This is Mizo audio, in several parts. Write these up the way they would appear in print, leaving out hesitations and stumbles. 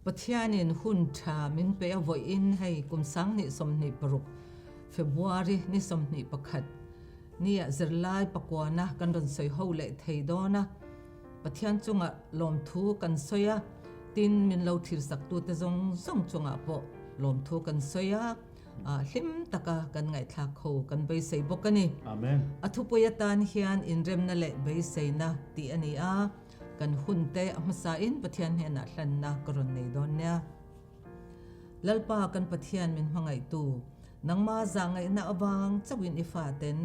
Pathianin hun tha min pe a vawiin hei kum 2026 February ni 21 nia zirlai pakuana kan rawn sawi ho leh thei dawn a. Pathian chunga lawmthu kan sawi a, tin min lo thilsaktute zawng zawng chungah pawh lawmthu kan sawi a. Hlim taka kan ngaihthlak ho kan beisei bawk a ni. Amen. A thupui atan hian inremna leh beiseina tih a ni a, kan hunte a hmasain Pathian hnenah hlanna ka rawn nei dawn nia. Lalpa kan Pathian min hmangaihtu, nangma zahngaihna avang chauhin i faten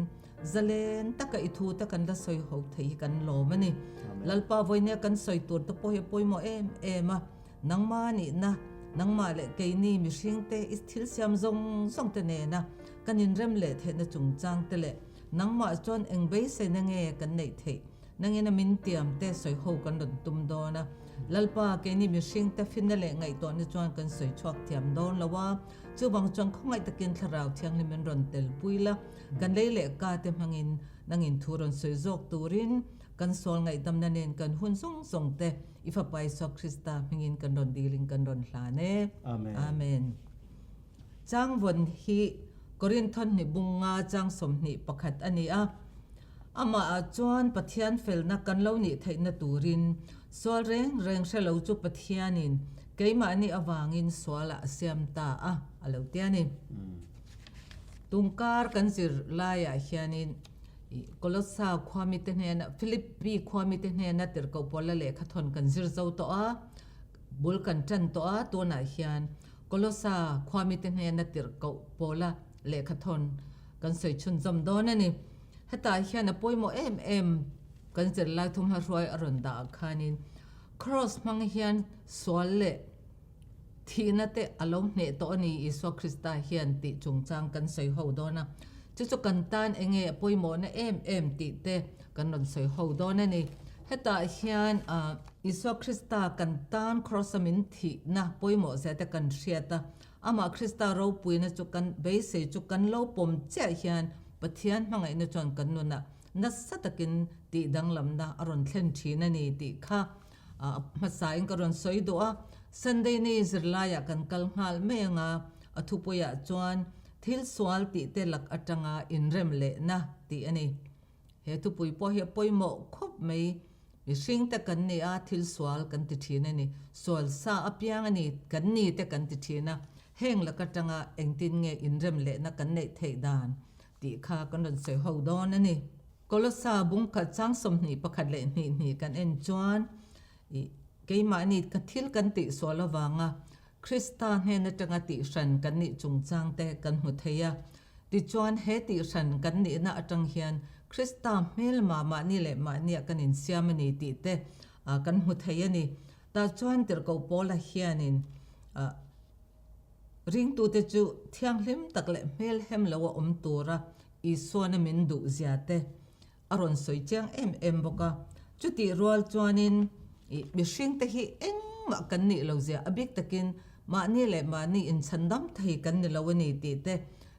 zalen taka i thute kan la sawi ho thei hi kan lawm a ni. Lalpa vawinia kan sawi tur te pawh hi a pawimawh em em a. Nangmah nihna, nangmah leh keini mihringte i thil siam zawng zawng te nena kan inrem leh theihna chungchang te leh nangmah chuan eng beiseina nge kan neih theih nangin a min tiam te sawi ho kan rawn tum dawn a. Lalpa, keini mihringte finna leh ngaihtuahna chuan kan sawi chhuak thiam dawn lo a, chuvang chuan khawngaih takin Thlarau Thianghlim in rawn tel pui la, kan lei leh ka te hmangin nangin thu rawn sawi zawk turin kan sual ngaihdamna nen kan hun zawng zawng te I Fapa Isua Krista hmingin kan rawn dilin kan rawn hlan e. Amen. Amen. Changvawn hi Korinthon hnih bunga chang 21 a ni a. Amah ah chuan Pathian felna kan lo nih theihna turin sual reng reng hre lo chu Pathianin keimahni avangin sualah a siam ta a, a lo ti a ni. Tungkar kan zir laiah hianin Kolossa khuamite hnena, Philippi khuamite hnena tirhkoh Paula lehkha thawn kan zir zo tawh a, bul kan tan tawh a, tunah hian Kolossa khuamite hnena tirhkoh Paula lehkha thawn kan sawi chhunzawm dawn a ni. Hetah hian a pawimawh em em kan zirlai thumhma hruai a rawn dah ah khanin Kraws hmang hian sual leh Thihna te a lo hneh tawh a ni Isua Krista hian tih chungchang kan sawi ho dawn a. Chu chu kan tan enge a pawimawhna em em tih te kan rawn sawi ho dawn a ni. Hetah hian Isua Krista kan tan Kraws-a min thihna pawimawh zia te kan hriat a. Amah Krista ropuina chu kan beisei chu kan lo pawm chiah hian Pathian hmangaihna chuan kan nunah nasa takin tih danglamna a rawn thlen thin a ni tih kha A hmasa in ka rawn sawi duh a, Sunday ni zirlaiah kan kal nghal mai anga a thupuiah chuan thil sual tih te lak atanga inrem lehna tih a ni. He thupui pawh hi a pawimawh khawp mai. Mihring te kan ni a, thil sual kan ti thin a ni. Sual sa apiang a ni, kan ni te kan ti thin a. Heng lak atanga engtin nge inrem lehna kan neih theih dan tih kha kan rawn sawi ho dawn a ni. Kolossa bungkhat chang 21 leh hnih hnih kan en chuan ih keimahni ka thil kan tih sual avanga Krista hnen atanga tihhran kan nih chungchang te kan hmu thei a. Tichuan he tihhran kan nihna atang hian Krista hmelma mahni leh mahniah kan insiam a ni tih te kan hmu thei a ni. Tah chuan tirhkoh Paula hianin ah Ringtute chu thianghlim tak leh hmelhem lo a awm tura Isuana min duh zia te a rawn sawi chiang em em bawk a. Chutih rual chuanin ih mihringte hi engmah kan nih lo zia a bik takin mahni leh mahni inchhandam thei kan ni lo a ni tih te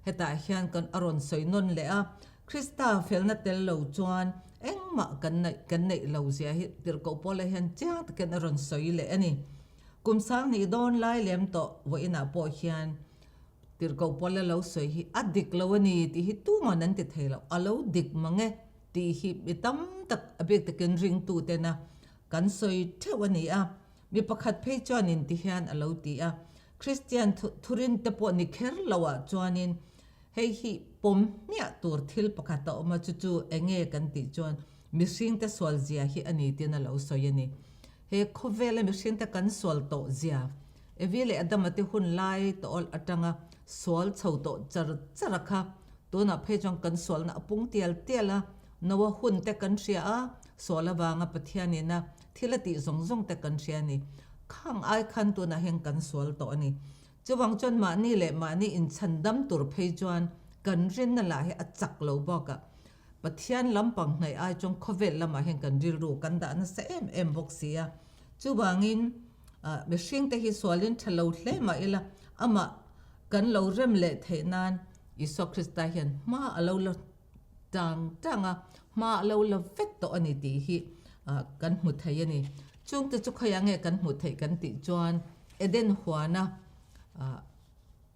hetah hian kan a rawn sawi nawn leh a. Krista felna tel lo chuan engmah kan neih kan neih lo zia hi tirhkoh Paula hian chiang takin a rawn sawi leh a ni. Kum sang hnih dawn lai lem tawh vawiinah pawh hian tirhkoh pawl a lo sawi hi a dik lo a ni tih hi tuman an ti thei lo, a lo dik mang e tih hi mi tam tak a bik takin ringtutena kan sawi theuh a ni a. Mi pakhat phei chuanin ti hian a lo ti a, Kristian thurin te pawh ni kher loah chuanin hei hi pawm hmiah tur thil pakhat a awm a, chu chu enge kan tih chuan mihringte sual zia hi a ni tiin a lo sawi a ni. He khawvela mihringte kan sual tawh zia, Evi leh Adama te hun lai tawh atanga sual chho tawh char char a kha, tunah phei chuan kan sualna a pung tial tial a, Noa hun te kan hria a, sual avanga Pathianin a thil a tih zawng zawng te kan hria a ni. Khang ai khan tunah hian kan sual tawh a ni. Chuvang chuan mahni leh mahni inchhandam tur phei chuan kan rinna lah hi a chak lo bawk a, Pathian lampang hnaih ai chuan khawvel lamah hian kan rilru kan dah nasa em em bawk si a. Chuvangin mihringte hi sualin tha lo hle mah ila amah kan lo rem leh theih nan Isua Krista hian hma a lo la tang tang a, hma a lo la vek tawh a ni tih hi kan hmu thei a ni. Chungte chu khawiah nge kan hmuh theih kan tih chuan. Eden huana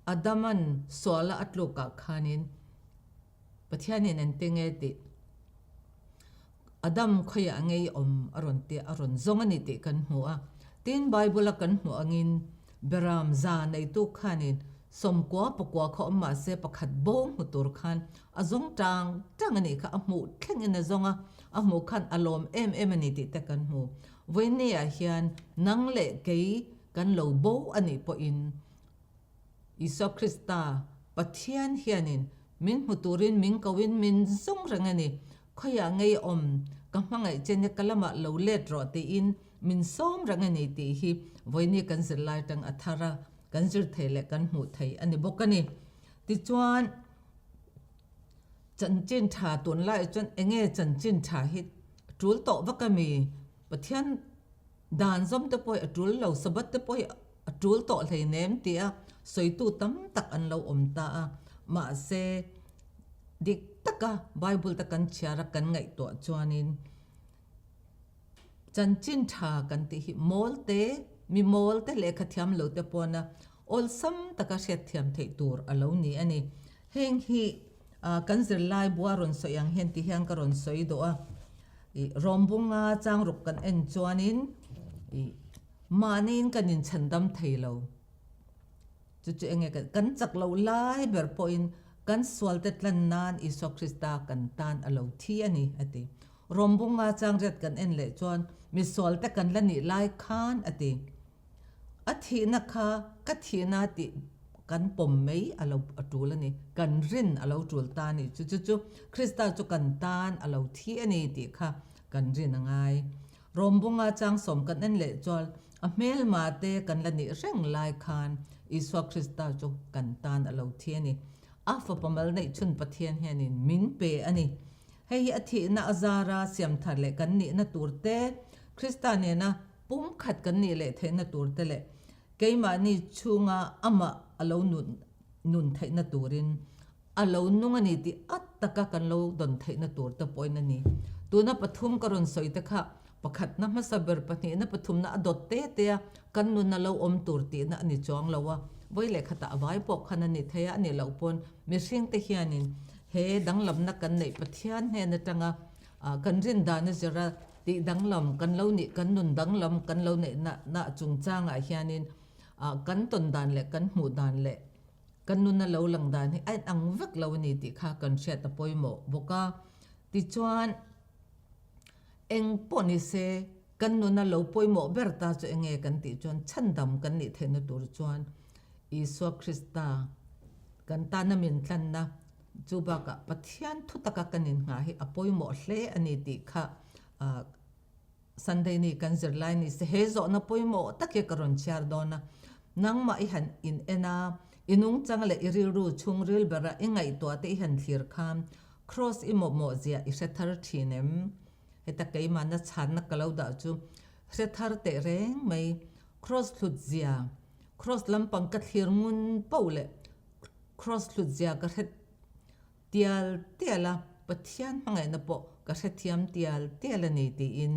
Adaman suala a tlukah khanin Pathianin engtin nge tih Adam khawiah ngei awm a rawn ti a rawn zawng a ni tih kan hmu a. Tin, Bible-a kan hmuh angin Beram za neitu khanin sawmkua pakua kha awm mah se pakhat bo hmu tur khan a zawng tang tang a nih kha a hmuh thlengin a zawng a, a hmuh khan a lawm em em a ni tih te kan hmu. Vawinia hian nang leh kei kan lo bo a nih pawhin Isua Krista, Pathian hianin min hmu turin min koin min zawng reng a ni. Khawiah ngei awm ka hmangaih che nia ka lamah lo let rawh tiin min sawm reng a ni tih hi vawiini kan zirlai tang a thar a, kan zir thei leh kan hmuh thei a ni bawk a ni. Tichuan, chanchin tha tunlaiah chuan enge chanchin tha hi tul tawh vak a mi? Pathian Dan zawm te pawh hi a tul lo, Sabbath te pawh hi a tul tawh hleinem tia sawitu tam tak an lo awm ta a. Mahse, dik taka Bible te kan chhiar a kan ngaihtuah chuanin chanchin tha kan tih hi mawl te, mi mawl te lehkha thiam lo te pawna awlsam taka hriatthiam theih tur a lo ni a ni. Heng hi kan zirlai bua rawn sawi ang hian ti hian ka rawn sawi duh a. Ih Rawmbunga changruk kan en chuanin ih mahniin kan inchhandam thei lo. Chu chu enge kan chak loh lai ber pawhin kan sualte tlan nan Isua Krista kan tan a lo thi a ni a ti. Rawmbunga changriat kan en leh chuan misualte kan la nih lai khan a ti. A thihna kha ka thihna tih kan pawm mai a lo a tul a ni. Kan rin a lo tul ta a ni. Chu chu chu Krista chu kan tan a lo thi a ni tih kha kan rin a ngai. Rawmbunga changsawm kan en leh chuan a hmelma te kan la nih reng lai khan Isua Krista chu kan tan a lo thi a ni. A fapa mal neih chhun Pathian hianin min pe a ni. Hei hi a thihna a zara siamthar leh kan nihna tur te, Krista nena Pumkhat kan nih leh theihna tur te leh keimahni chhunga amah a lo nun nun theihna turin a lo nung a ni tih a taka kan lo dawn theihna tur te pawhin a ni. Tuna pathum ka rawn sawi te kha pakhatna hmasa ber pahnihna pathumna a dawt te te a kan nun a lo awm tur tihna a ni chuang lo a, vawi leh khatah a vai pawh khan a ni thei a, a nih loh pawn mihring te hianin he danglamna kan neih Pathian hnen atanga kan rin dan a zir a, Tih danglam kan lo nih, kan nun danglam kan lo neih na na chungchangah hianin kan tawn dan leh kan hmuh dan leh kan nuna lo lang dan hi a inang vek lo a ni tih kha kan hriat a pawimawh bawk a. Tichuan, eng pawh ni se kan nuna lo pawimawh ber ta chu enge kan tih chuan chhandam kan nih theihna tur chuan Isua Krista kan tana min tlanna Chu bakah Pathian thu taka kan innghah hi a pawimawh hle a ni tih kha Sunday ni kan zirlai ni se he zawhna pawimawh tak hi ka rawn chhiar dawn a. Nangmah i han in en a, i nungchang leh i rilru chhungril bera i ngaihtuah te i han thlir khan Kraws i mawhmawh zia i hre thar thin em? Heta keimahna chhanna ka lo dah chu hre thar teh reng mai. Kraws hlut zia, Kraws lampang ka thlir ngun poh leh Kraws hlut zia ka hre tial tial a, Pathian hmangaihna pawh ka hrethiam tial tial a ni tiin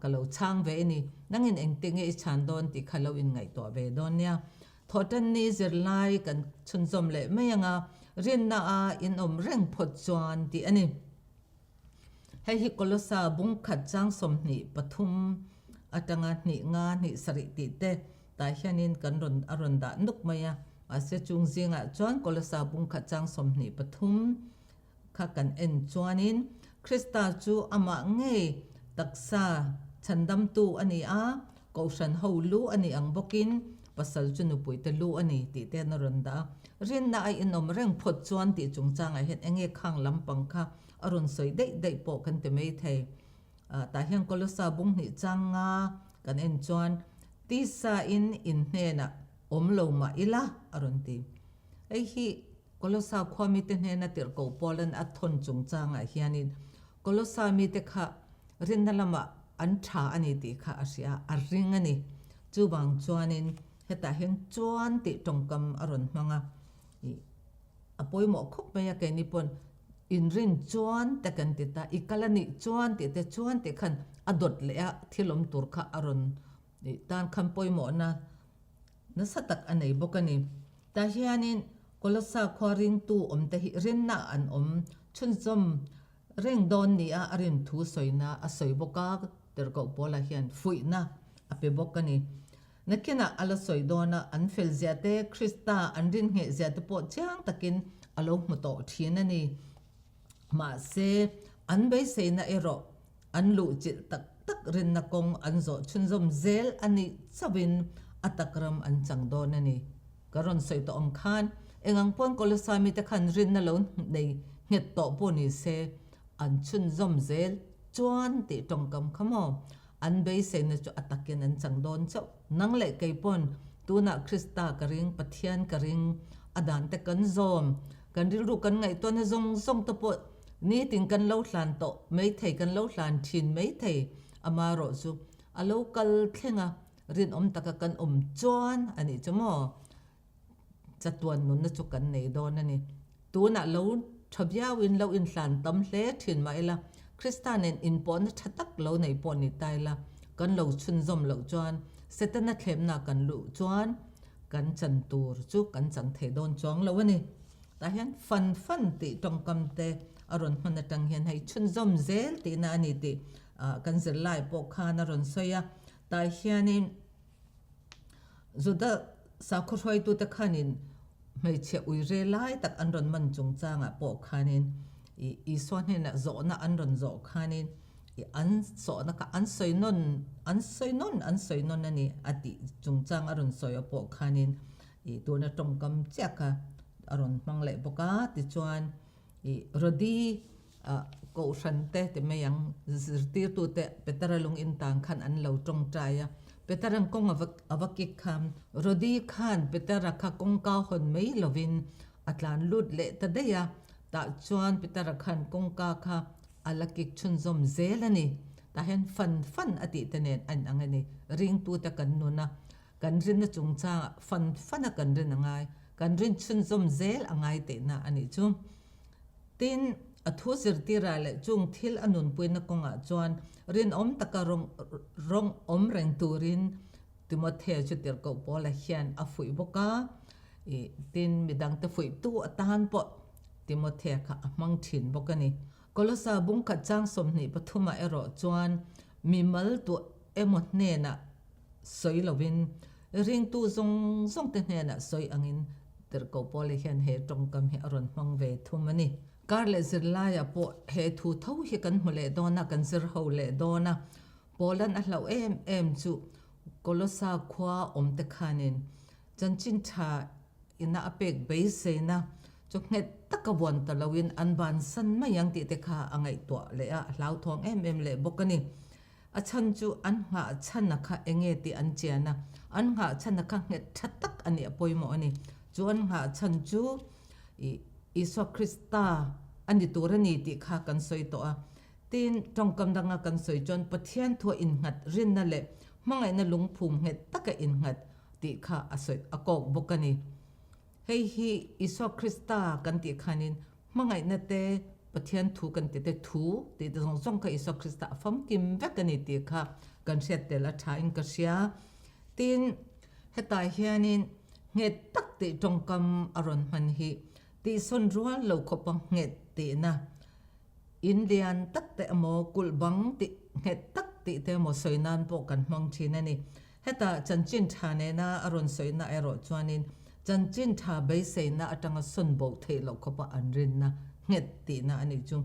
ka lo chhang ve a ni. Nangin engte nge i chhan dawn tih kha lo inngaihtuah ve dawn nia. Thawhtanni zirlai kan chhunzawm leh mai anga rinna a inawm reng phawt chuan tih a ni. Hei hi Kolosa bungkhat chang 23 atanga hnih nga hnih sarih tih te tah hianin kan rawn a rawn dah nuk mai a. Mahse chung zingah chuan Kolosa bungkhat chang 23 kha kan en chuanin Krista chu amah ngei taksa chhandamtu a ni a, Kohhran ho lu a ni ang bawkin pasal chu nupuite lu a ni tih te an rawn dah a. Rinna a inawm reng phawt chuan tih chungchangah hian enge khang lampang kha a rawn sawi daih daih pawh kan ti mai thei. Tah hian Kolosa bung hnih chang nga kan en chuan tisa in in hnenah awm lo mah ila a rawn ti. Hei hi Kolosa khua mite hnena tirhkoh Paulan a thawn chungchangah hianin Kolosa mite kha rinna lamah an tha a ni tih kha a hria a, a ring a ni. Chuvang chuanin hetah hian chuan tih tawngkam a rawn hmang a, ih a pawimawh khawp mai a keini pawn inrin chuan te kan ti ta, i kal a nih chuan tih te chuan tih khan a dawt leh a thil awm tur kha a rawn ih tan khan pawimawhna. nasa tak a nei bawk a ni. Tah hianin Kolossa khua ringtu awmte hi rinna an awm chhunzawm reng dawn nia a rin thu sawina a sawi bawk a, Tirhkoh Paula hian fuihna a pe bawk a ni. Nakinah a la sawi dawn a, an fel zia te, Krista an rin ngheh zia te pawh chiang takin a lo hmu tawh thin a ni. Mahse, an beiseina erawh an luhchilh tak tak rinna kawng an zawh chhunzawm zel a nih chauhin a tak ram an chang dawn a ni. Ka rawn sawi tawh ang khan, eng ang pawn Kolosai mite khan rinna lo nei nghet tawh pawh ni se, an chhunzawm zel chuan tih tawngkam kha maw? An beiseina chu a takin an chang dawn chauh. Nang leh kei pawn tunah Krista ka ring, Pathian ka ring, a dan te kan zawm, kan rilru kan ngaihtuahna zawng zawng te pawh nitin kan lo hlan tawh maithei, kan lo hlan thin maithei. Amaherawh chu a lo kal thleng a, rinawm taka kan awm chuan a nih chu maw? Chatuan nunna chu kan nei dawn a ni. Tunah lo tha viauin lo inhlan tam hle thin mah ila, Krista nen inpawhna tha tak lo nei pawh ni ta ila, kan lo chhunzawm loh chuan Setana thlemna kan luh chuan kan chan tur chu kan chang thei dawn chuang lo a ni. Tah hian fan fan tih tawngkam te a rawn hman atang hian hei chhunzawm zel tihna a ni tih kan zirlai pawh khan a rawn sawi a. Tah hianin Juda sakhaw hruaitute khanin hmeichhe uire lai tak an rawn man chungchangah pawh khanin ih Isua hnenah zawhna an rawn zawh khanin ih an sawhna kha an sawi nawn an sawi nawn an sawi nawn a ni a tih chungchang a rawn sawi a pawh khanin ih tuna tawngkam chiah kha a rawn hmang leh bawk a tichuan ih Rodi ah kohhran te ti mai ang zirtirtute Petera lung in tang khan an lo tawngtai a, Petera'n kawng a va a va kik kha Rodi khan Petera kha kawngka hawn mai lovin a tlan lut leh ta daih a, tah chuan Petera khan kawngka kha a la kik chhunzawm zel a ni. Tah hian fan fan a tih te nen a inang a ni. Ringtute kan nun a, kan rinna chungchangah fan fan a kan rin a ngai, kan rin chhunzawm zel a ngai tihna a nih chu. Tin, a thu zirtirah leh chung thil a nunpuina kawngah chuan rinawm taka rawng rawng awm reng turin Timothea chu tirhkoh Paula hian a fuih bawk a. Ih, tin, midangte fuihtu atan pawh Timothea kha a hmang thin bawk a ni. Kolosa bungkhat chang 23 ah erawh chuan mimal tuah emaw hnenah sawi lovin ringtu zawng zawng te hnenah sawi angin Tirhkoh Paula hian he tawngkam hi a rawn hmang ve thum a ni. Kar leh zirlaiah pawh he thu tho hi kan hmu leh dawn a, kan zir ho leh dawn a. Paula'n a hlauh em em chu Kolosa khua awm te khanin chanchin tha ina a pek beiseina chu nghet taka vuan ta loin an bansan mai ang tih te kha a ngaihtuah leh a, a hlauthawng em em leh bawk a ni. A chhan chu an nghah chhan a kha enge tih an chian a, an nghah chhan a kha nghet tha tak a nih a pawimawh a ni. Chu an nghah chhan chu ih Isua Krista a ni tur a ni tih kha kan sawi tawh a. Tin, tawngkam danga kan sawi chuan Pathian thua innghat rinna leh hmangaihna lungphum nghet taka innghat tih kha a sawi a kawk bawk a ni. Hei hi Isua Krista kan tih khanin Hmangaihna te, Pathian thu kan ti te, thu tih te zawng zawng kha Isua Krista a famkim vek a ni tih kha kan hriat tel a tha in ka hria. Tin, hetah hianin nghet tak tih tawngkam a rawn hman hi tihsawn rual lo khawpa nghet tihna, in lian tak te emaw kulh bang tih nghet tak tih te emaw sawi nan pawh kan hmang thin a ni. Heta chanchin tha nena a rawn sawina erawh chuanin chanchin tha beiseina atanga sawn bo theih loh khawpa an rinna nghet tihna a nih chu.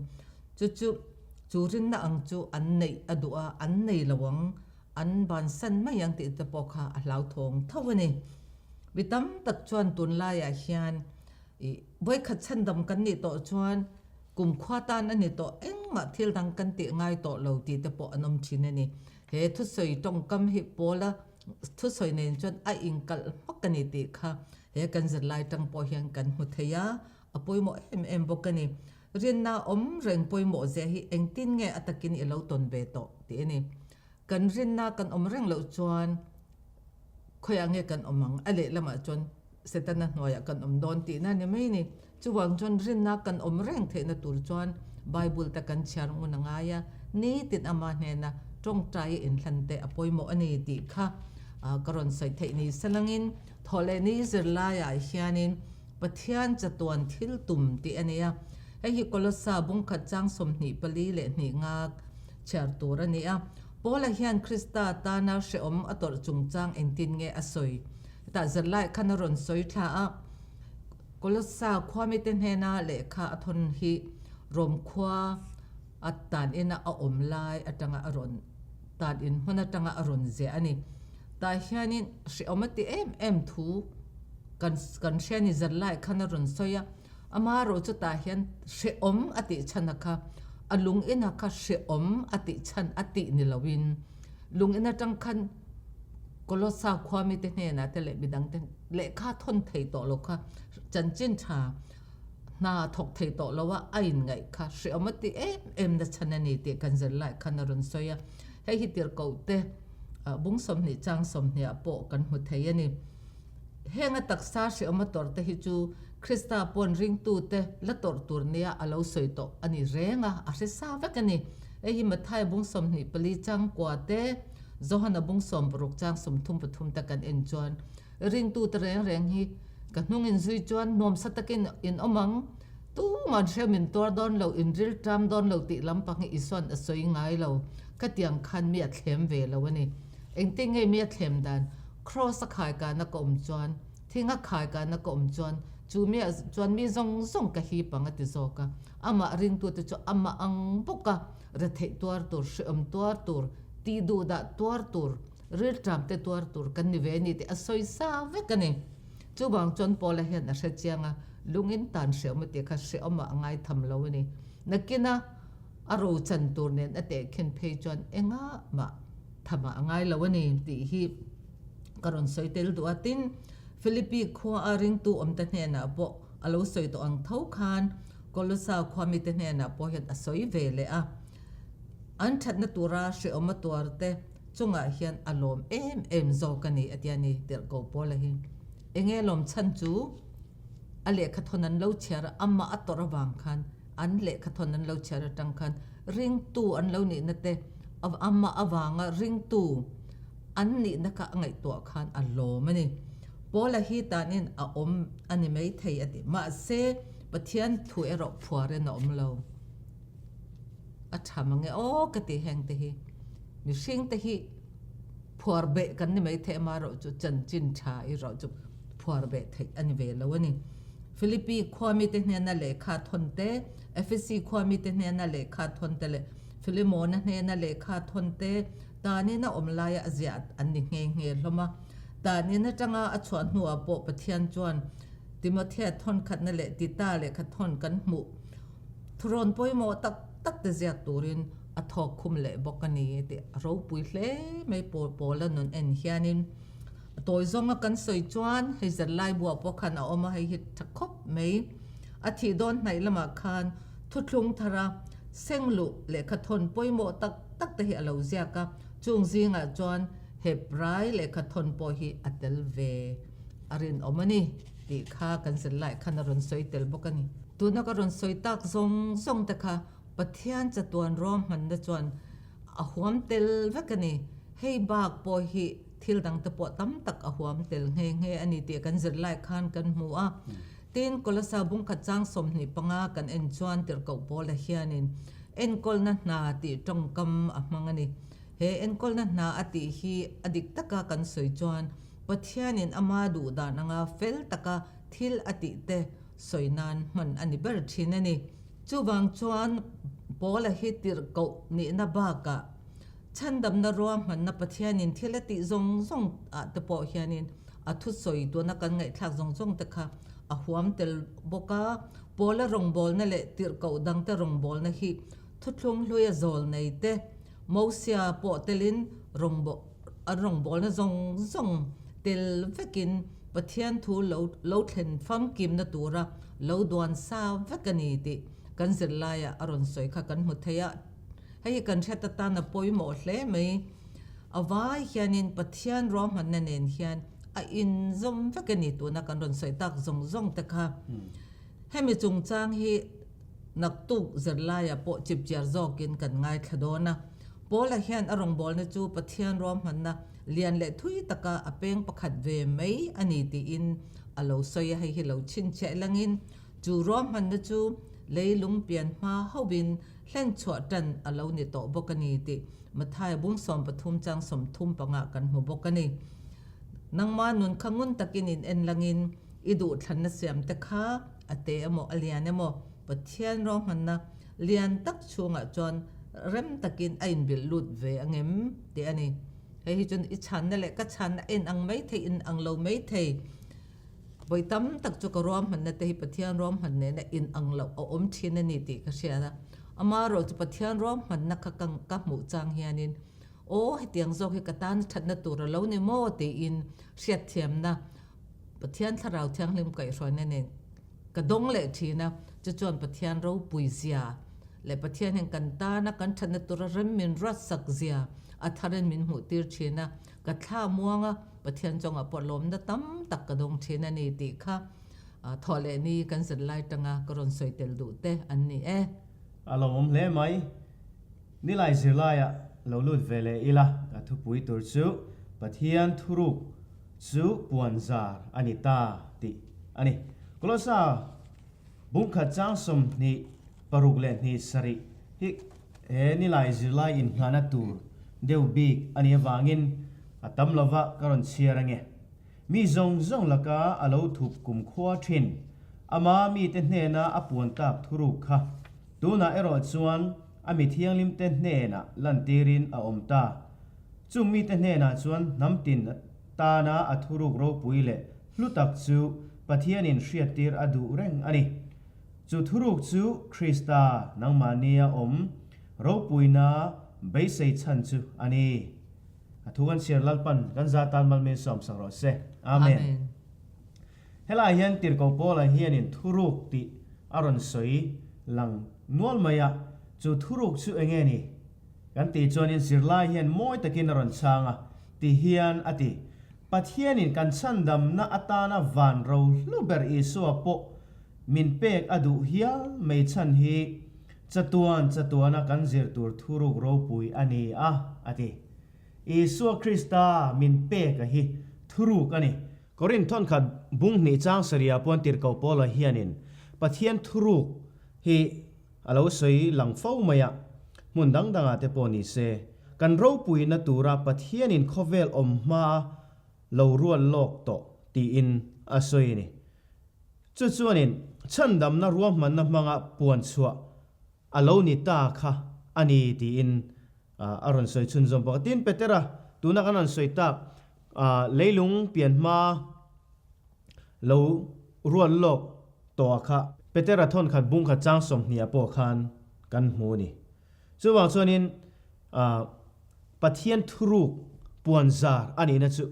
Chu chu chu rinna ang chu an neih a duh a, an nei lo ang, an bansan mai ang tih te pawh kha a hlauthawng tho a ni. Mi tam tak chuan tunlaiah hian ih vawikhat chhandam kan nih tawh chuan kumkhua tan a ni tawh engmah thil dang kan tih ngai tawh lo tih te pawh an awm thin a ni. He thusawi tawngkam hi Paula thusawi nen chuan a inkalh hmak a ni tih kha he kan zirlai tang pawh hian kan hmu thei a, a pawimawh em em bawk a ni. Rinna awm reng pawimawh zia hi engtin nge a takin i lo tawn ve tawh tih a ni. Kan rinna kan awm reng loh chuan khawiah nge kan awm ang? A lehlamah chuan Setana hnuaiah kan awm dawn tihna ni mai a ni. Chuvang chuan rinna kan awm reng theihna tur chuan Bible te kan chhiar ngun a ngai a, nitin ama hnena tawngtai inhlan te a pawimawh a ni tih kha Ka rawn sawi theih ni salangin thawhlehni zirlaiah hianin Pathian chatuan thil tum tih a ni a. Hei hi Kolossa bungkhat chang 24 leh hnih nga chhiar tur a ni a. Paula hian Krista tana hrehawm a tawrh chungchang engtin nge a sawi? Hetah zirlai khan a rawn sawi thla a. Kolossa khuamite hnena lehkha a thawn hi Rom khua a tan ina a awm lai atanga a rawn tan in hmun atanga a rawn ziah a ni. Tah hianin hrehawm a ti em em thu kan kan hria ni zan lai khan a rawn sawi a, amaherawh chu tah hian hrehawm a tih chhan a kha a lung ina kha hrehawm a tih chhan a tih ni loin lung in atang khan Kolossa khua mite hnenah te leh midang te lehkha thawn thei tawh lo kha chanchin tha hna thawk thei tawh lo a, a inngaih kha hrehawm a ti em em na chhan a ni tih kan zir lai khan a rawn sawi a. Hei hi tirhkoh te bung 20 chang 20 ah pawh kan hmu thei a ni. Heng a taksa hrehawm a tawrh te hi chu Krista pawn ringtu te la tawrh tur nia a lo sawi tawh a ni reng a, a hre sa vek a ni. Hei hi Matthai bung 24 chang kua te, Johana bung 60 chang 33 te kan en chuan Ringtute reng reng hi ka hnung in zui chuan nuamsa takin in awm ang, tuman hreu min tuar dawn lo, in ril ṭam dawn lo tih lampang hi Isua'n a sawi ngai lo. Khatiang khan mi a thlem ve lo a ni. Engtin nge mi a thlem dan? Kraws a khai kana ka awm chuan, thing a khai kana ka awm chuan, chu mi ah chuan mi zawng zawng ka hip ang a ti zawk a. Amah ringtute chu amah ang bawka retheih tuar tur, hreawm tuar tur, tih duhdah tuar tur, Rilṭam te tuar tur kan ni ve ni tih a sawi sa vek a ni. Chuvang chuan Paula hian a hre chiang a, lungin tan hreawm a tih kha hreawmah a ngaitham lo a ni. Nakina a rochan tur nen a tehkhin phei chuan engah mah thamah a ngai lo a ni tih hi ka rawn sawi tel duh a. Tin, Philippi khua a ringtu awmte hnenah pawh a lo sawi tawh ang tho khan Kolossa khua mite hnenah pawh hian a sawi ve leh a. An thatna tura hreawm a tuar te, Chungah hian a lawm em em zawk a ni a tia ni tirhkoh Paula hi. Enge lawm chhan chu a lehkhathawn an lo chhiar a, amah a tawrh avang khan an lehkhathawn an lo chhiar atang khan ringtu an lo nihna te amah avanga ringtu an nihna kha a ngaihtuah khan a lawm a ni. Paula hi tanin a awm a ni maithei a ti. Mahse Pathian thu erawh phuarin a awm lo. A tha mang e aw ka ti heng te hi mihring te hi phuar beh kan ni mai thei amaherawh chu chanchin tha erawh chu phuar beh theih a ni ve lo a ni. Philippi khua mite hnena lehkha thawn te, Ephesi khua mite hnena lehkha thawn te leh Philemona hnena lehkha thawn te tanin a awm laia a ziah an ni nghe nghe hlawm a. Tanin atanga a chhuah hnuah pawh Pathian chuan Timothea thawn khatna leh Tita lehkha thawn kan hmuh Thurawn pawimawh tak tak te ziak turin a thawk khum leh bawk a ni tih a ropui hle mai pawl pawl a nun en hianin a tawi zawnga kan sawi chuan hei zirlai buah pawh khan a awm a, hei hi tha khawp mai. A thih dawn hnaih lamah khan thuthlung thara sengluh lehkha thawn pawimawh tak tak te hi a lo ziak a, chung zingah chuan Hebrai lehkha thawn pawh hi a tel ve a rinawm a ni tih kha kan zirlai khan a rawn sawi tel bawk a ni. Tuna ka rawn sawi tak zawng zawng te kha Pathian chatuan ruahmanna chuan a huam tel vek a ni. Hei bak pawh hi thil dang te pawh tam tak a huam tel nghe nghe a ni tih kan zir lai khan kan hmu a. Tin, Kolosa bungkhat chang 25 kan en chuan tirhkoh Paula hianin enkawlna hna tih tawngkam a hmang a ni. He enkawlna hna a tih hi a dik taka kan sawi chuan Pathianin ama duh dan anga fel taka thil a tih te sawi nan hman a ni ber thin a ni. Chuvang chuan Paula hi tirhkoh nihna bakah chhandamna ruahmanna Pathianin thil a tih zawng zawng ah te pawh hianin a thusawi tuna kan ngaihthlak zawng zawng te kha a huam tel bawk a. Paula rawngbawlna leh tirhkoh dangte rawngbawlna hi thuthlung hluia zawl nei te, Mosia pawh telin an rawngbawlna zawng zawng tel vekin Pathian thu lo lo thlen famkimna tura lo duan sa vek a ni tih kan zirlaiah a rawn sawi kha kan hmu thei a. Hei hi kan hriat atan a pawimawh hle mai. A vai hianin Pathian ruahmanna nen hian a inzawm vek a ni tuna kan rawn sawi tak zawng zawng te kha. Hemi chungchang hi naktuk zirlaiah pawh chipchiar zawkin kan ngaithla dawn a. Paula hian a rawngbawlna chu Pathian ruahmanna lian leh thui taka a peng pakhat ve mai a ni tiin a lo sawi a, hei hi lo chhinchhiah langin chu ruahmanna chu leilung pian hma hovin hlenchhuah tan a lo ni tawh bawk a ni tih Mathaia bung 13 chang 35 kan hmu bawk a ni. Nangma nun kha ngun takin in en langin i duhthlanna siam te kha a te emaw a lian emaw Pathian ruahmanna lian tak chhungah chuan rem takin a inbilh lut ve ang em tih a ni. Hei hi chuan i chhanna leh ka chhanna a inang mai thei, inang lo mai thei. Vawi tam tak chu ka ruahmanna te hi Pathian ruahman nena inang loh a awm thin a ni tih ka hriat a. Amaherawh chu Pathian ruahmanna kha ka ka hmuh chang hianin aw hetiang zawk hi ka tan thatna tur a lo ni maw tiin hriatthiamna Pathian Thlarau Thianghlim kaihhruaina nen Ka dawng leh thin a, chu chuan Pathian ropui zia leh Pathian hian kan tana kan thatna tura rem min ruatsak zia a tharin min hmuh tir thin a, ka thla muang a, Pathian chungah pawh lawmna tam tak ka dawng thin a ni tih kha thawh leh ni kan zir lai tanga ka rawn sawi tel duh te an ni e. A lawmawm hle mai. Nilai zirlaiah lo lut ve leh ila ka thupui tur chu Pathian thuruk chu puanzar a ni ta tih a ni. Kolosa bungkhat chang 26 leh 7 hi he nilai zirlai inngahna tur deuh bik a nih avangin a tam lova ka rawn chhiar ange. Mi zawng zawng laka a lo thup kumkhua thin. Ama mite hnena a puan tak thuruk kha tunah erawh chuan a mi thianghlimte hnenah lantirin a awm ta. Chung mite hnenah chuan hnam tin tana a thuruk ropui leh hlu tak chu Pathianin hriattir a duh reng a ni. Chu thuruk chu Krista nangmahnia awm ropuina beisei chhan chu a ni. A thu kan chhiar Lalpan kan za tan malmin sawmsak rawh se. Amen. Helaiah hian Tirhkoh Paula hianin thuruk tih a rawn sawi lang nual mai a, chu thuruk chu eng nge ni? Kan tih chuanin zirlai hian mawi takin a rawn chhang a, ti hian a ti, Pathianin kan chhandamna atana van ro hlu ber Isua pawh min pek a duh hial mai chhan hi chatuan chatuana kan zir tur thuruk ropui a ni a, a ti. Isua Krista min pek a hi thuruk a ni. Korinth thawnkhat bung hnih chang sarihah pawn Tirhkoh Paula hianin Pathian thuruk hi a lo sawi lang fo mai a, hmun dang dangah te pawh ni se, kan ropuina tura Pathianin khawvel awm hmaa lo rual lawk tawh tiin a sawi a ni. Chu chuanin chhandamna ruahmanna hmanga puan chhuah a lo ni ta kha a ni tiin a rawn sawi chhunzawm bawk a. Tin, Petera, tuna kan rawn sawi tak leilung pian hma lo rual lawk tawh ah kha Petera thawnkhat bungkhat chang 20 ah pawh khan kan hmu a ni. Chuvang chuanin Pathian thuruk puanzar a nihna chu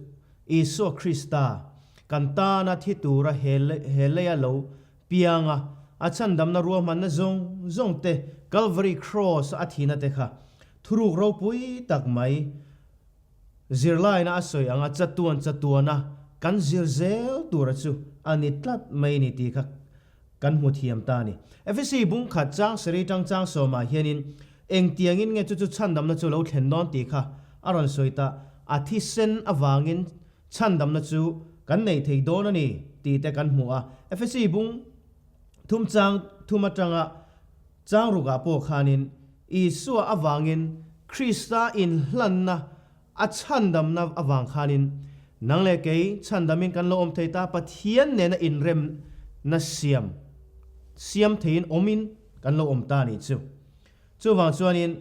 Isua Krista kan tana thi tura he leia lo pianga a chhandamna ruahmanna zawng zawng te Calvary Cross a a thihna te kha thuruk ropui tak mai Zirlaina a sawi anga chatuan chatuana kan zir zel tura chu a ni tlat mai ni tih kha kan hmu thiam ta a ni. Efesi bungkhat chang sarih tang chang sawmah hianin engtiangin nge chu chu chhandamna chu lo thlen dawn tih kha a rawn sawi ta, a thisen avangin chhandamna chu kan nei thei dawn a ni tih te kan hmu a. Efesi bung thum chang thum atanga Chang rukah pawh khanin Isua avangin Krista inhlanna a chhandamna avang khanin nang leh kei chhandamin kan lo awm thei ta, Pathian nena inremna siam siam theiin awmin kan lo awm ta a nih chu. Chuvang chuanin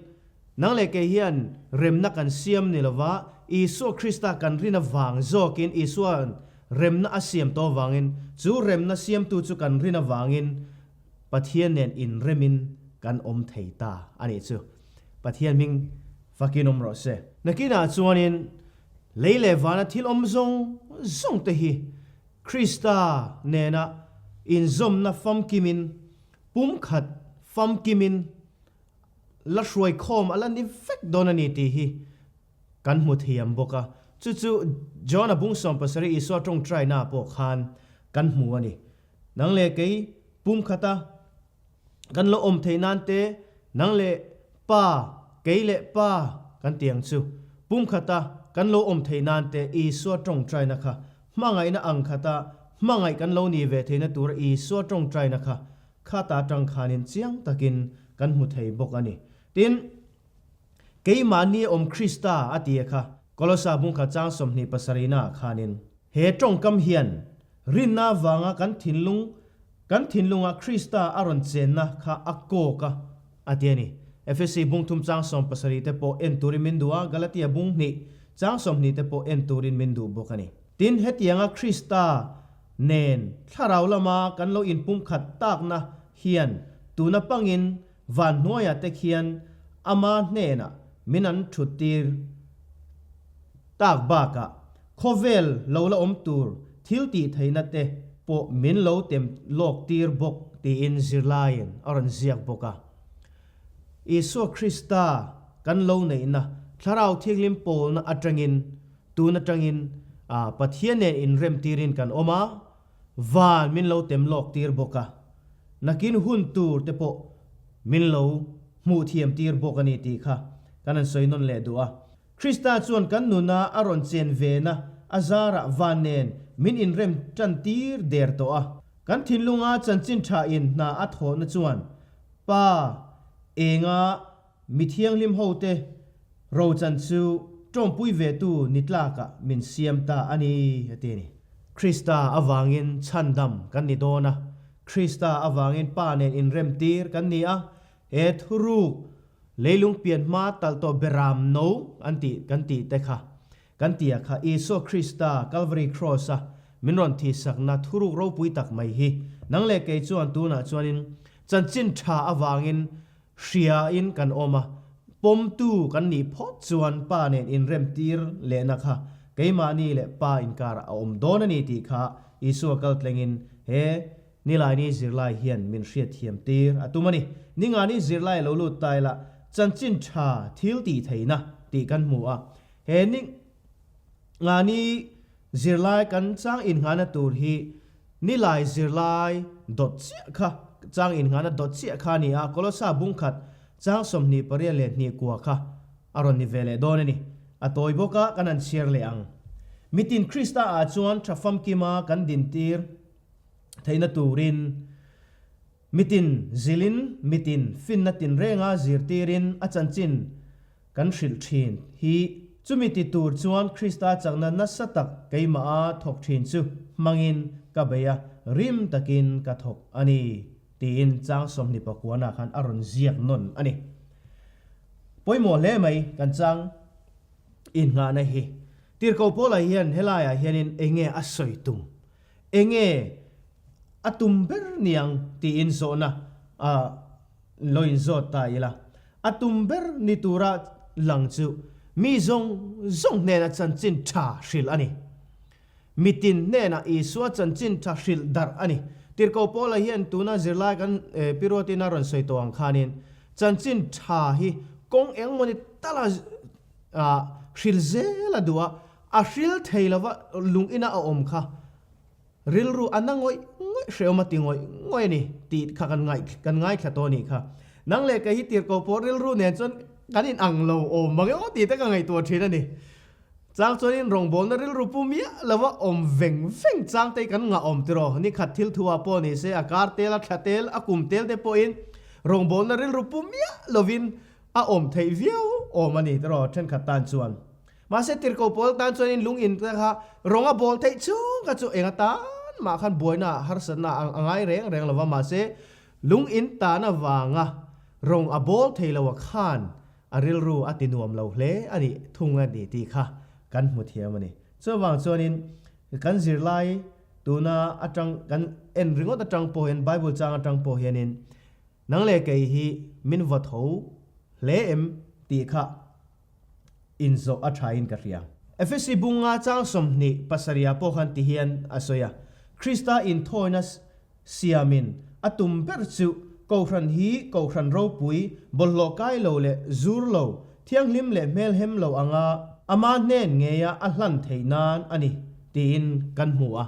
nang leh kei hian remna kan siam ni lova Isua Krista kan rin avang zawkin Isua'n remna a siam tawh avangin chu remna siamtu chu kan rin avangin Pathian nen inremin kan awm thei ta a nih chu. Pathian hming fakin awm rawh se. Nakinah chuanin lei leh vana thil awm zawng zawng te hi Krista nena inzawmna famkimin, pumkhat famkimin la hruaikhawm a la ni vek dawn a ni tih hi Kan hmu thiam bawk a, chu chu John-a bung 70 Isua tawngtaina pawh khan kan hmu a ni. Nang leh kei pum khata kan lo awm theih nan te, nang leh Pa, kei leh Pa. kan ti ang chu. Pumkhata kan lo awm theih nan te Isua tawngtaina kha hmangaihna ang khata hmangaih kan lo ni ve theihna tura Isua tawngtaina kha khata tang khanin chiang takin kan hmu thei bawk a ni. Tin, Keimahni awm Krista a ti kha Kolosa bungkhat chang 27 ah khanin he tawngkam hian rinna avanga kan thinlung kan thinlunga Krista a rawn chenna kha a kawk a a ti a ni. Efesi bung thum chang 70 te pawh en turin min duh a, Galatia bung hnih chang 20 te pawh en turin min duh bawk a ni. Tin, hetianga Krista nen thlarau lama kan lo inpumkhat takna hian tuna pangin Van hnuaiah te khian ama hnenah min an thut tir tak bakah khawvel lo la awm tur thil tih theihna te pawh min lo tem lawk tir bawk tiin zirlaiin a rawn ziak bawk a. Isua Krista kan lo neihna Thlarau Thianghlim pawlna atangin tun atangin Pathian nen inrem tirin kan awm a, Van min lo tem lawk tir bawk a, nakin hun tur te pawh min lo hmuh thiam tir bawk a ni tih kha kan han sawi nawn leh duh a. Krista chuan kan nuna a rawn chen vena a zarah van nen min inrem tan tir der tawh a. Kan thinlunga chanchin tha in hna a thawhna chuan Pa enga Mi thianghlim hote rochan chu tawmpui vetu ni tlakah min siam ta a ni, a ti a ni. Krista avangin chhandam kan ni dawn a, Krista avangin Pa nen inremtir kan ni a, he thuruk leilung pian hma talh tawh beram no an tih kan tih te kha kan ti a kha Isua Krista Calvary Cross-a min rawn thihsakna thuruk ropui tak mai hi nang leh kei chuan tunah chuanin chanchin tha avangin Hriain kan awm a, pawmtu kan nih phawt chuan Pa nen inremtir lehna kha keimahni leh Pa inkarah a awm dawn a ni tih kha Isua kaltlengin he Nilaini zirlai hian min hriatthiam tir a tum a ni. Ningani zirlai lo lut ta ila chanchin tha thil tih theihna tih kan hmu a, he Ningani Zirlai kan chang innghahna tur hi Nilai zirlai dawt chiah kha chang innghahna dawt chiah kha a ni a, Kolosa bungkhat chang 28 kua kha a rawn ni ve leh dawn a ni. A tawi bawk a, kan han chhiar leh ang. Mitin Krista ah chuan tha famkima kan dintir theihna turin mitin zilin mitin finna tinrenga zirtirin a chanchin Kan hrilh thin hi chumi ti tur chuan Krista chakna nasa tak keimaha thawk thin chu hmangin ka bei a, rim takin ka thawk a ni, tiin chang 29 khan a rawn ziak nawn a ni. Pawimawh hle mai kan chang innghahna hi. Tirhkoh Paula hian helaiah hianin enge a sawi tum? Enge a tum ber niang tiin zawhna a Lo inzawt ta ila, a tum ber ni tura lang chu mi zawng zawng hnena chanchin tha hrilh a ni. Mitin hnenah Isua chanchin tha hrilh darh a ni. Tirhkoh Paula hian tuna zirlai kan Piruatin a rawn sawi tawh ang khanin chanchin tha hi kawng engmawni tala hrilh zel a duh a, a hril thei lova lung ina a awm kha. Rilru a na ngawih ngawih hrehawm a ti ngawih ngawih a ni tih kha kan ngaih kan ngaithla tawh a nih kha. Nang leh kei hi tirhkoh pawh rilru nen chuan kan in ang lo awm mang emaw tih te ka ngaihtuah thin a ni. Chang chuanin rawngbawlna rilru pu miah lova awm veng veng chang te hi kan ngah awm tiraw. Ni khat thil thu ah pawh ni se a kar tel a thla tel a kum tel te pawhin rawngbawlna rilru pu miah lovin a awm theih viau awm a ni tiraw thenkhat tan chuan. Mahse tirhkoh pawl tan chuanin lung in te kha rawng a bawl theih chung kha chu eng atan mah khan buaina ah harsatna a ngai reng reng lova mahse lung in tan avanga rawng a bawl thei lo a khan a rilru a ti nuam lo hle a nih thung a ni tih kha kan hmu thiam a ni. Chuvang chuanin kan zirlai tuna atang kan en ringawt atang pawh hian Bible chang atang pawh hianin nang leh kei hi min va tho hle em tih kha inzawh a thain ka hria. Efesi bunga chang 27 pawh khan ti hian a sawi a, Krista inthawina siamin a tum ber chu Kohhran hi Kohhran ropui, bawlhhlawh kai lo leh zur lo, thianghlim leh hmelhem lo anga ama hnen ngeia a hlan theih nan a ni tiin kan hmu a.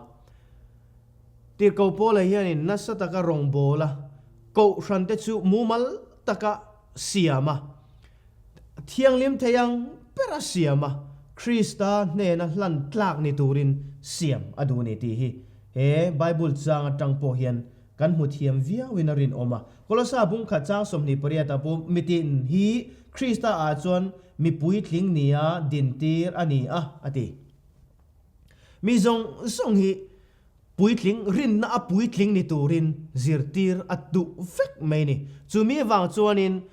Tirhkoh Paula hianin nasa taka rawngbawla Kohhrante chu mumal taka siam a. Thianghlim thei ang bera siam a, Krista hnena hlan tlak ni turin siam a duh a ni tih hi he Bible chang atang pawh hian kan hmu thiam viauin a rinawm a. Kolosa bungkhat chang 28 ah pawh mitin hi Krista ah chuan mi puitling nia dintir a ni a, a ti. Mi zawng zawng hi Puitling rinna a puitling ni turin zirtir a duh vek mai ni. Chumi avang chuanin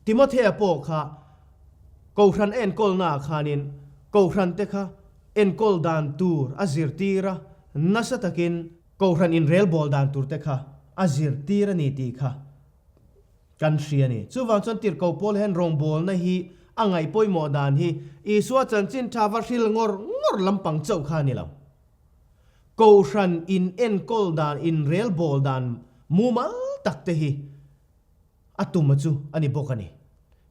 Timothea pawh kha Kohhran enkawlnaah khanin Kohhrante kha enkawl dan tur a zirtir a, nasa takin Kohhran inrelbawl dan turte kha a zirtir a ni tih kha Kan hria a ni. Chuvang chuan tirhkoh Paul hian rawngbawlna hi a ngaih pawimawh dan hi Isua chanchin tha va hril ngawr ngawr lampang chauh kha a ni lo. Kohhran in enkawl dan, inrelbawl dan mumal tak te hi a tum a chu a ni bawk a ni.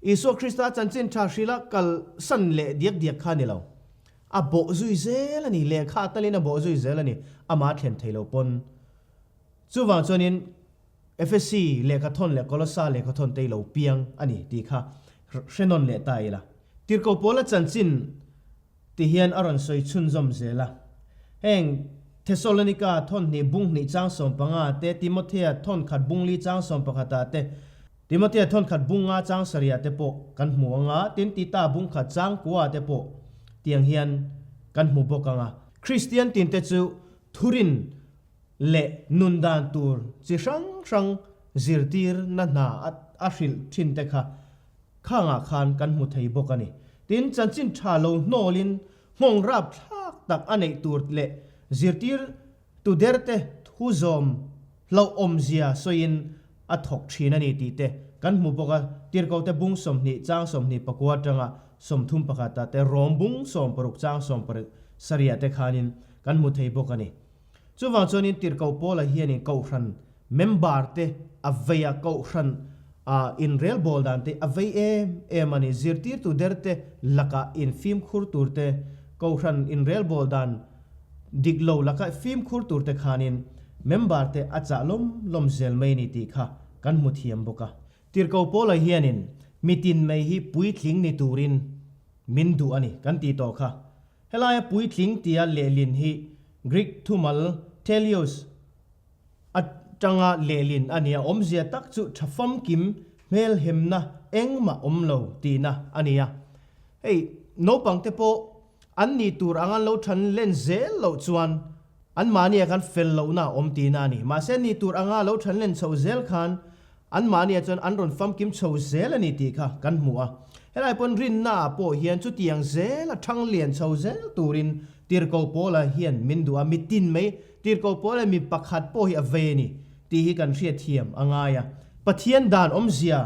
Isua Krista chanchin tha hrila kal san leh diak diak kha a ni lo. A bawh zui zel a ni, lehkha talin a bawh zui zel a ni, amah thlen thei lo pawn. Chuvang chuanin Efesi lehkhathawn leh Kolosa lehkhathawn te i lo piang a ni tih kha hre nawn leh ta ila. Tirhkoh Paula chanchin ti hian a rawn sawi chhunzawm zel a. Heng Thesalonika thawn hnih bung hnih chang 15 te, Timothea thawn khat bung li chang 11 ah te, Timothea thawn khat bung nga chang sarih ah te pawh kan hmu ang a, tin Tita bung khat chang kua ah te pawh tiang hian kan hmu bawk ang a. Kristian tinte chu thurin leh nun dan tur chi hrang hrang zirtirna hna a hrilh thin te kha khangah khan kan hmu thei bawk a ni. Tin, chanchin tha lo hnawlin nghawng rap thlak tak a neih tur leh zirtir tu der te thu zawm hlauhawmzia sawiin a thawk thin a ni tih te kan hmu bawk a. Tirhkoh te bung 20 chang 24 atanga 31 ah te Rom bung 16 chang 17 ah te khanin kan hmu thei bawk a ni. Chuvang chuanin Tirhkoh Paula hianin Kohhran member te a vei a, Kohhran ah inrelbawl dan te a vei em em a ni. Zirtirtu der te lakah infimkhur tur te, Kohhran inrelbawl dan dik lo lakah fimkhur tur te khanin member te a chah lawm lawm zel mai ni tih kha kan hmu thiam bawk a. Tirhkoh Paula hianin mitin mai hi puitling ni turin min duh a ni kan tih tawh kha. Helaia puitling tia lehlin hi Greek thumal teleos atanga lehlin a ni a, awmzia tak chu tha famkim hmelhemna engmah awm lo tihna a ni a. Hei naupangte pawh an nih tur anga lo than len zel loh chuan anmahnia khan fel lohna a awm tihna a ni. Mahse nih tur anga lo than len chhoh zel khan Anmahniah chuan an rawn famkim chho zel a ni tih kha kan hmu a. Helai pawn rinnaah pawh hian chutiang zela thang lian chho zel turin Tirhkoh Paula hian min duh a, mitin mai Tirhkoh Paula mi pakhat pawh hi a vei a ni tih hi kan hriatthiam a ngai a. Pathian dan awmzia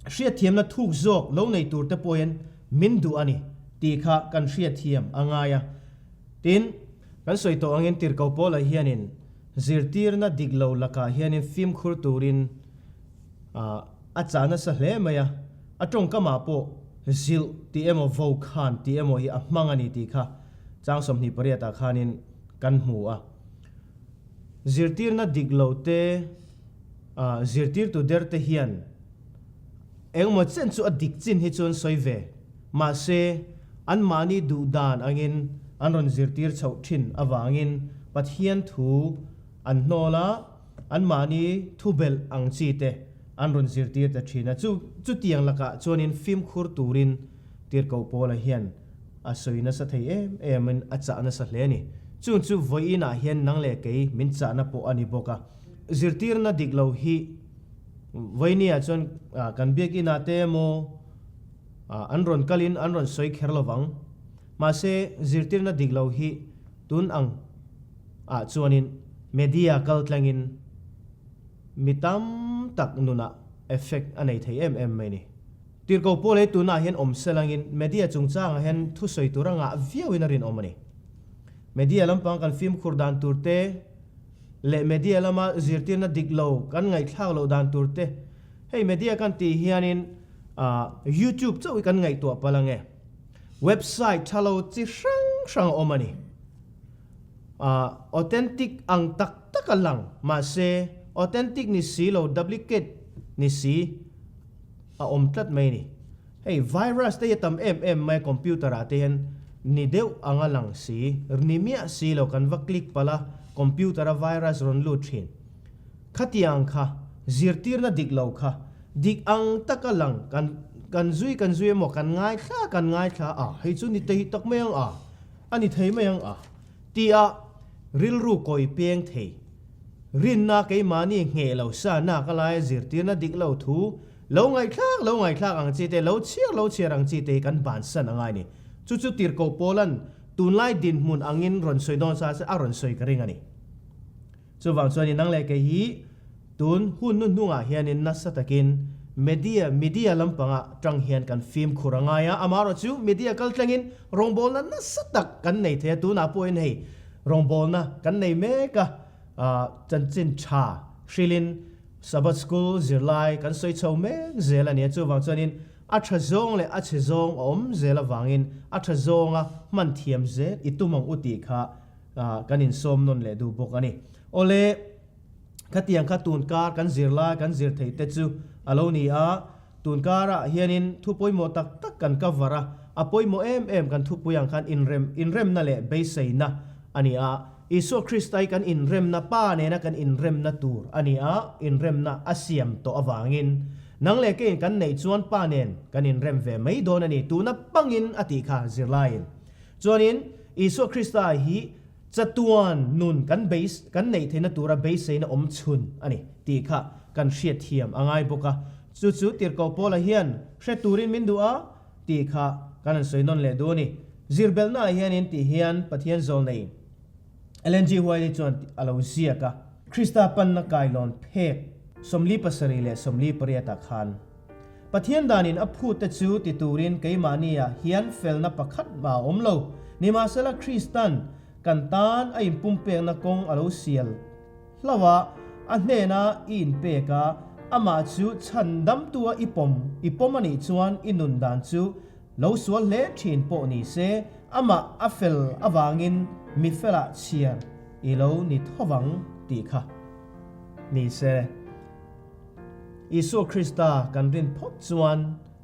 hriatthiamna thuk zawk lo nei tur te pawh hian min duh a ni tih kha kan hriatthiam a ngai a. Tin, kan sawi tawh angin Tirhkoh Paula hianin Zirtirna dik lo lakah hianin fimkhur turin a chah nasa hle mai a, a tawngkamah pawh zilh tih emaw vokhan tih emaw hi a hmang a ni tih kha chang 28 ah khanin kan hmu a. Zirtirna dik lo te zirtirtu der te hian engemaw chen chu a dik chin hi chuan sawi ve mahse anmahni duh dan angin an rawn zirtir chhoh thin avangin Pathian thu an hnawl a, anmahni thu belh ang chi te an rawn zirtir ta thin a. Chu chutiang lakah chuanin fimkhur turin Tirhkoh Paula hian a sawi nasa thei em emin a chah nasa hle a ni. Chung chu vawiinah hian nang leh kei min chahna pawh a ni bawk a. Zirtirna dik lo hi vawinia chuan kan biakinah te emaw an rawn kalin an rawn sawi kher lovang. Mahse zirtirna dik lo hi tun ang ah chuanin media kal tlangin mi tam tak nunah effect a nei thei em em mai ni. Tirhkoh Paul ei tunah hian awm selangin media chungchangah hian thusawi tur a ngah viauin a rinawm a ni. Media lampang kan fimkhur dan tur te leh media lama zirtirna dik lo kan ngaihthlak loh dan tur te, hei media kan tih hianin YouTube chauh hi kan ngaihtuah palh ange. Website tha lo chi hrang hrang a awm a ni. Authentic ang tak tak a lang mahse authentic ni si lo duplicate ni si. a awm tlat mai a ni. Hei virus te hi a tam em em mai a computer ah te hian ni deuh anga lang si, ni miah si lo kan va click palh a computer a virus rawn lut thin. Khatiang kha zirtirna dik lo kha dik ang taka lang kan kan zui kan zui emaw kan ngaithla kan ngaithla a hei chu ni thei tak mai ang a, a ni thei mai ang a tia rilru kawi peng thei. Rinna keimahni ngheh lo sa nak a laia zirtirna dik lo thu lo ngaihthlak lo ngaihthlak ang chi te, lo chhiar lo chhiar ang chi te hi kan bansan a ngai ni. Chu chu tirhkoh Paulan tunlai dinhmun angin rawn sawi dawn sa a rawn sawi ka ring a ni. Chuvang chuanin nang leh kei hi tun hun nu hnungah hianin nasa takin media media lampangah tang hian kan fimkhur a ngai a, amaherawhchu media kal tlengin rawngbawlna nasa tak kan nei thei a, tunah pawhin hei rawngbawlna kan nei mek a, chanchin tha hrilhin Sabbath School zirlai kan sawi chho mek zel a ni a, chuvang chuanin a tha zawng leh a chhe zawng a awm zel avangin a tha zawnga hman thiam zel i tum ang u tih kha Kan insawm nawn leh duh bawk a ni. Awle, khatiang kha tun kar kan zir lai kan zir theih te chu a lo ni a, tun karah hianin thu pawimawh tak tak kan cover a, a pawimawh em em kan thupui ang khan inrem, inremna leh beiseina a ni a. Isua Krista hi kan inremna, Pa nena kan inremna tur a ni a, inremna a siam tawh avangin nang leh keiin kan neih chuan Pa nen kan inrem ve mai dawn a ni, tuna pangin a tih kha zirlaiin. Chuanin, Isua Krista hi chatuan nun kan beis kan neih theihna tura beiseina awm chhun a ni tih kha kan hriatthiam a ngai bawk a. Chu chu Tirhkoh Paula hian hre turin min duh a tih kha kan han sawi nawn leh duh a ni. Zirbelhnaah hianin tih hian Pathian zawlnei Ellen G. White-i chuan a lo ziak a. Krista panna kailawn phek 47 leh 48 ah khan Pathian danin a phute chu ti turin keimahniah hian felna pakhat mah a awm lo. Nimahsela Kristan kan tan a inpumpekna kawng a lo sial hlauh a, a hnena i inpek a, amah chu chhan damtua i pawm i pawm a nih chuan i nun dan chu lo sual hle thin pawh ni se, amah a fel avangin mi felah chhiar i lo ni thovang tih kha ni se. Isua Krista kan rin phawt chuan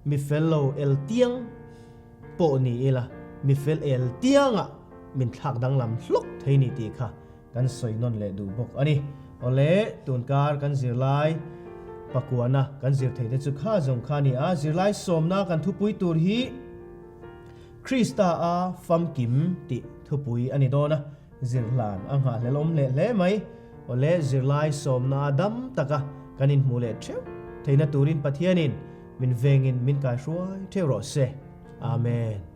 mi fel lo el tiang pawh ni ila, mi fel el tiangah min thlak danglam hlawk thei ni tih kha kan sawi nawn leh duh bawk a ni. Awle, tunkar kan zirlai pakuana kan zir theih te chu kha zawng kha a ni a, zirlai sawmna kan thupui tur hi Krista a famkim tih thupui a ni dawn a. Zirhlan a nghahhlel awm leh hle mai. Awle, zirlai sawmna a dam taka kan inhmuh leh theuh theihna turin Pathianin min vengin min kaihruai theuh rawh se. Amen.